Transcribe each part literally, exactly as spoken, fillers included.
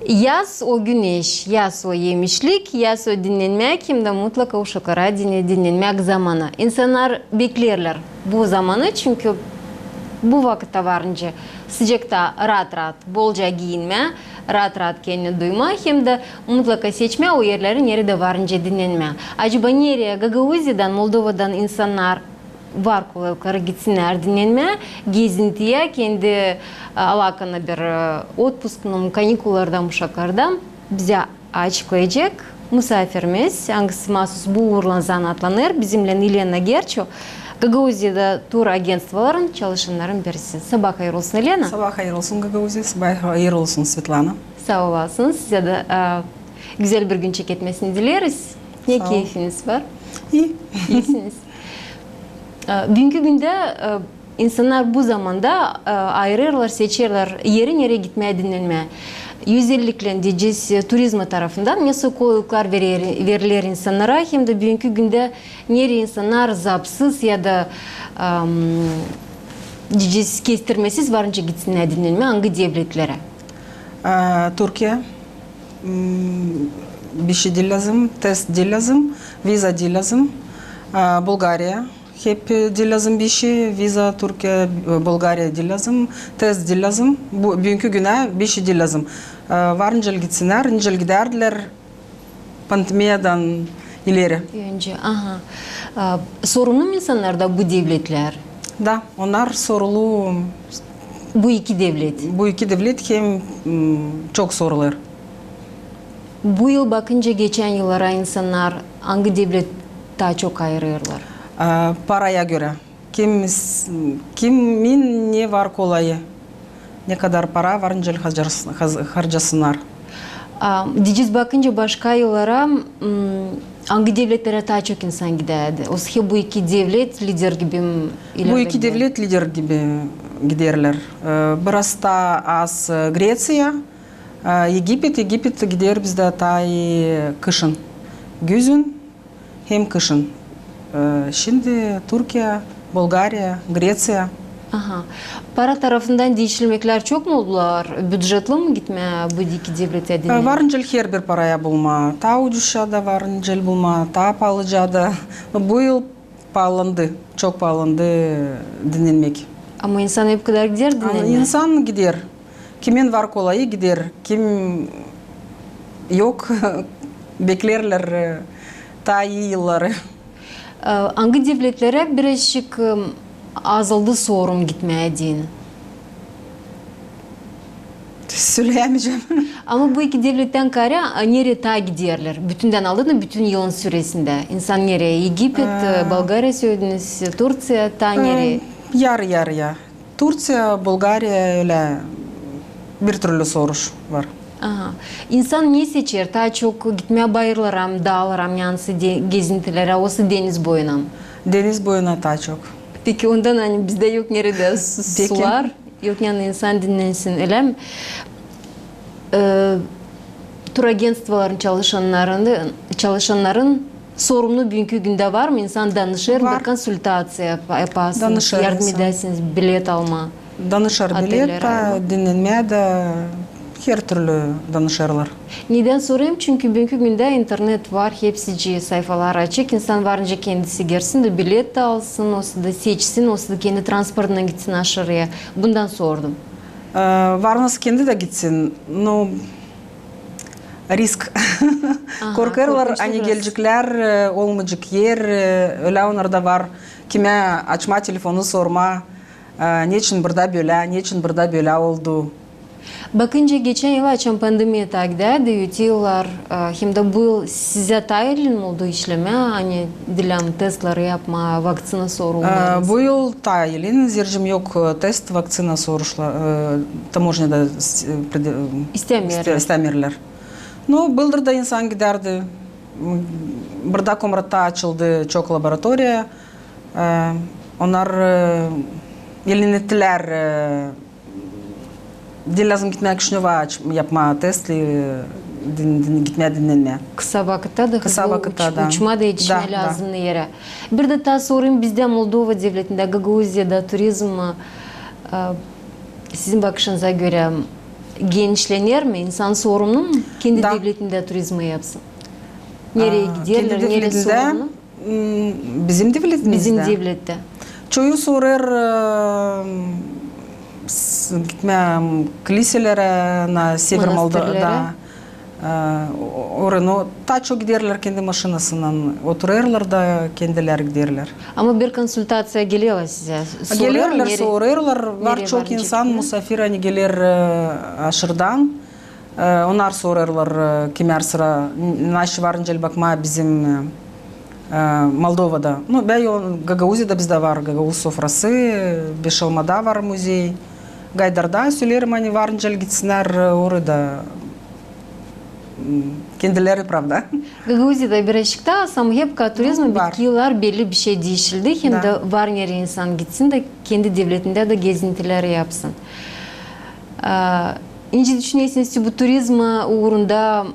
Yaz o güneş, yaz o yemişlik, yaz o dinnenmäk, hem dä mutlaka uşaklara dinne-, dinnenmäk zamanı. İnsannar bekleerlär bu zamanı, çünkü bu vakıtta var nicä sıcakta raat-raat bolca giinmää, raat-raat kendini duymaa, hem dä mutlaka seçmää o erleri, neredä var nicä dinnenmää. Acaba nereyi Gagauziyadan, Moldovadan insannar var kolaylıkları gitsinnär dinnenmää, gezintiyä, kendi, e, alakana bir, e, otpusk, no, kanikullardan, uşaklardan bizä açıklayacek musaafirimiz, angısı maasuz bu uurlan zanaatlanêr, bizimnän Elena Gerço, Gagauziyada tur agentstvoların çalışannarın birisi. Sabaa hayır olsun, Elena. Sabaa hayır olsun, Gagauziya. Sabaa hayır olsun, Svetlana. Saa olasınız. Sizä dä, e, gözäl bir gün çeketmesini dileriz. Ne keyfiniz var? İi. İisiniz. E, büünkü gündä, e, insannar bu zamanda, e, ayırêrlar, seçerlär eri, nereyi gitmää dinnenmää. Özelliklän deyecez, e, turizma tarafından nesoy kolaylıklar verer, veriler insannara, hem dä büünkü gündä nereyi insannar zaapsız ya da, em, deyecez, kestirmesiz var nicä gitsinnär dinnenmää, angı devletlerä? E, Türkiya. Hmm, bişey diil lääzım, test diil lääzım, viza diil lääzım. E, Bulgariya. Hep, e, diil lääzım bişey, viza, Türkiya, e, Bulgariya diil lääzım, test diil lääzım. Bu, büünkü günä bişey diil lääzım. E, var nicä gitsinnär, nicä gidärdilär pandemiyadan ileri. Öncä, aha. A, sorumnu mu insannarda bu devletlär? Da, onnar sorumlu. Bu iki devlet. Bu iki devlet hem, m, çok sorulêr. Bu yıl bakınca geçän yıllara insannar angı devlet taa çok ayırêrlar? A, paraya görä. Kim s-, kimin ne var kolayı, ne kadar para var nicä harcas-, haz-, harcasınnar. A, deyecez, bakınca başka yıllara, m, angı devletlerä taa çok insan gidärdi? Osa bu iki devlet lider gibi mi ilerlärdi? Bu iki devlet lider gibi giderlär. E, biraz taa az, e, Greţiya, e, Egipet, Egipet gider bizdä taa, e, kışın. Güzün hem kışın. E, şindi Türkiya, Bulgariya, Greţiya. Aha. Para tarafından diişilmeklär çok mu oldular? Bücetli mi gitmää bu iki devletä dinnenmää? E, var nicä herbir paraya bulmaa. Taa ucuzca da var nicä bulmaa, taa paalıca da. Bu yıl paalandı, çok paalandı dinnenmäk. Ama insan hep kadar gider dinnenmää? İnsan gider. Kimin var kolayı, gider. Kim yok, beklerlär, e, taa ii yılları. E, angı devletlerä birazcık, e, azaldı sorum gitmää deyni? Söleyämeyecäm. Ama bu iki devlettän kaarä, e, nereyi taa giderlär? Bütündän aldınız bütün yılın süresindä. İnsan nereyi? Egipet, e, Bulgariya, sölediniz, Türkiya, taa nereyi? Yarı-yarıya. Türkiya, Bulgariya, ölä bir türlü soruş var. Aha. İnsan ne seçer? Taa çok gitmää bayırlara mı, daalara mı, yansın de-, gezintilerä, osa deniz boyuna mı? Deniz boyuna taa çok. Peki ondan, ani bizdä yok neredä su-, sular, yok neredä insan dinnensin, ölä mi? E, turagentstvoların çalışannarın, çalışannarın sorumnu büünkü gündä var mı? İnsan danışêr, bir konsultaţiya yapa-, yapasınız, yardım edäsiniz, bilet almaa. Danışêr bilet, dinnenmää dä, her türlü danışêrlar. Nedän sorêrım? Çünkü büünkü gündä internet var, hepsicii sayfalar açık, insan var nicä kendisi girsin dä bilet dä alsın, osa da seçsin, osa da kendi transportuna gitsin aşırıya. Bundan sordum. E, var nasıl kendi dä gitsin, no, risk. Korkêrlar, ani gelecäklär, e, olmayacek er, e, ölä onnarda var kimä açmaa telefonu, sormaa, e, neçin burada bölä, neçin burada bölä oldu. Bakınca geçän yıl, açan pandemiya taa gidärdi, öteki yıllar, e, hem dä bu yıl sizä taa ilin oldu işlemää, ani diil lääzım testleri yapmaa, vakţina soruşları. E, bu yıl taa ilin, zerä yok, e, test, vakţina soruşla-, e, tamožnyada s-, e, iste-, istämeerlär. No, bıldır da insan gidärdi. M, burada Komratta açıldı çok laboratoriya. E, onnar, e, ilinettilär, e, diil lääzım gitmää Kişinöva aç-, yapmaa test, e, din-, din-, gitmää dinnenmää. Kısa vakıtta da, kısa vakıtta da. Uçmaa da etişmää lääzım erä. Bir dä taa sorayım, bizdä Moldova devletindä, Gagauziyada turizm, e, sizin bakışınıza görä, Genişlener mi? İnsan sorumnu mu kendi devletindä turizmi yapsın? Nereyi giderlär, nere sorumnu? Bizim devletimizdä? Bizim devlettä. Çoyu sorêr gitmää kiliselerä, na sever Moldovada. Orayı, no, taa çok giderlär kendi maşinasınnan, oturêrlar da kendilär giderlär. Ama bir konsultaţiya gelerlär sizä? Gelerlär, sorêrlar, var çok insan, musaafir, ani geler aşırdan. Onnar sorêrlar kimär sıra, naşey var nicä bakmaa bizim Moldovada. No, bän, Gagauziyada bizdä var Gagauz sofrası, Beşalmada var muzey, Gaydarda. Söleerim, ani var nicä gitsinnär orada kendileri, pravda. Gagauziyada birazçık taa, ama hep ka turizm, bitki yıllar belli bir şey diişildi. Hem dä var nereyi insan gitsin da kendi devletindä dä gezintilär yapsın. Nicä düşünersiniz, bu turizm uurunda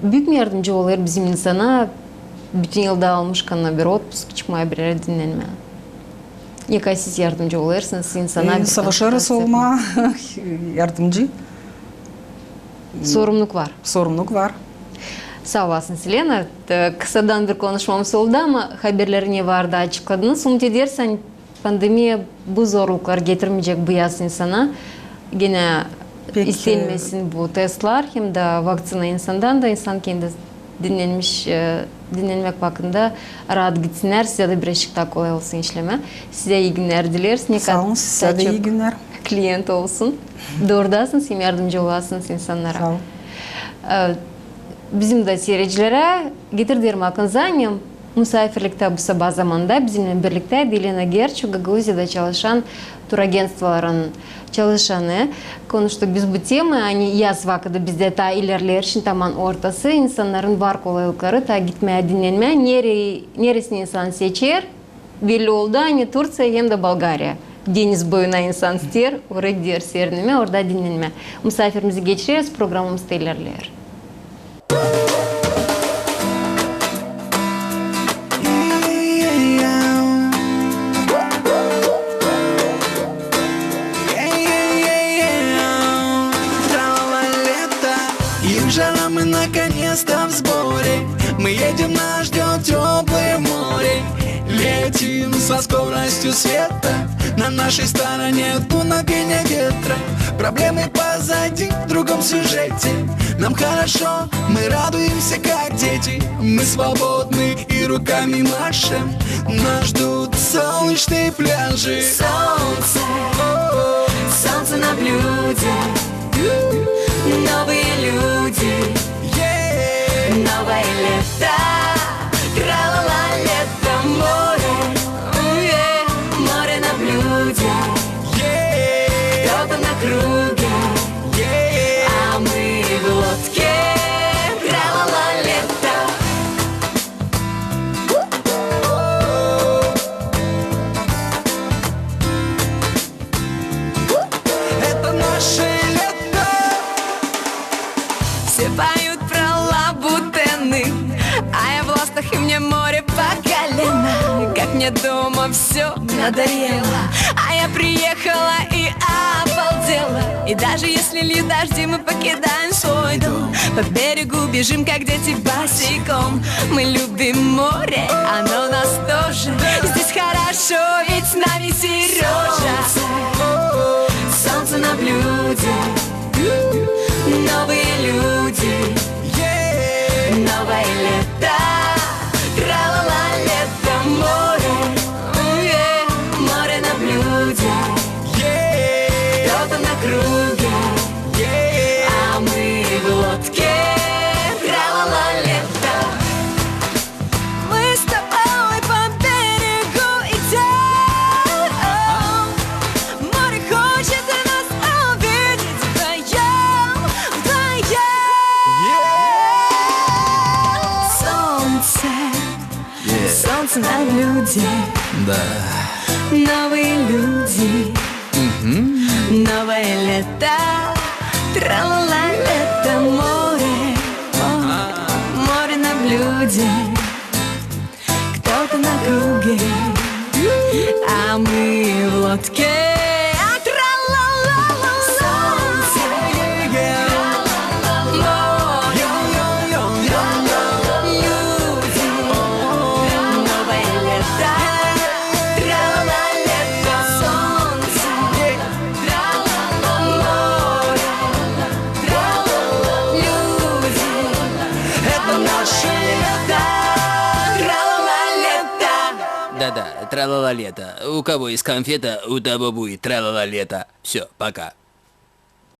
büük mü yardımcı olêr bizim insana, bütün yılda almışkan bir otpusk, çıkmaa bir erä dinnenmää? Ne kadar siz yardımcı olêrsınız insana? Savaşêrız olmaa yardımcı. Sorumnuk var. Sorumnuk var. Saa olasın, Selena. Kısadan bir konuşmamız oldu, ama haberleri ne vardı açıkladınız. Umut edersän, pandemiya bu zorlukları getirmeyecek bu yaz insana. Genä istenmesin bu testlär, hem dä vakţina insandan da, insan kendi dinnenmiş, dinnenmäk vakıdında raat gitsinnär, sizä dä birazçık taa kolay olsun işlemää. Sizä ii günnär dileriz. Saa olun, sizä dä ii günnär. Klient olsun. Doorudasınız hem yardımcı olasınız insannara. Saa olun. Bizim dä siiredicilerä getirderim aklınıza, ani musaafirliktä bu sabaa zamanda bizimnän birliktä Elena Gerçu, Gagauziyada çalışan turagentstvoların çalışanı. Konuştuk biz bu temayı, ani yaz vakıdı bizdä taa ilerleer, şindi aman ortası, insannarın var kolaylıkları taa gitmää dinnenmää. Nereyi, neresini insan seçer? Belli oldu, ani Turţiya hem dä Bolgariya. Deniz boyuna insan isteer, orayı gider serinnemää, orada dinnenmää. Musaafirimizi geçireriz, programamız da ilerleer. Тра-ла-ла, лето, и жара, мы наконец-то в сборе. Мы едем, нас ждёт тёплое море. Летим со скоростью света. На нашей стороне дуновение ветра. Проблемы позади, в другом сюжете. Нам хорошо, мы радуемся, как дети. Мы свободны и руками машем. Нас ждут солнечные пляжи. Солнце, солнце на блюде. Новые люди, новое лето. Тра-ла-ла, лето, море, море на блюде. Кто-то на круге, а мы в лодке. Тра-ла-ла, лето. Это наше лето. Все поют про Лабутены, а я в ластах, и мне море по колено. Как мне дома всё надоело, а я приехала и обалдела. И даже если льют дожди, мы покидаем свой дом. По берегу бежим, как дети, босиком. Мы любим море, оно нас тоже. Здесь хорошо, ведь с нами Серёжа. Солнце, солнце на блюде. Новые люди, новое лето. Тра-ла-ла, лето, море, море на блюде. Кто-то на круге, а мы в лодке. Тра-ла-ла, лето. Мы с тобой по берегу идём. Море хочет нас увидеть вдвоём, вдвоём. Солнце, солнце на блюде. Да. Новые люди. Новое лето. Тра-ла-ла, лето, море. О, море на блюде. Кто-то на круге, а мы в лодке. А тра-ла-ла-ла-ла. Солнце, Да, тра-ла-ла-лето. У кого есть конфета, у того будет тра-ла-ла-лето. Всё, пока.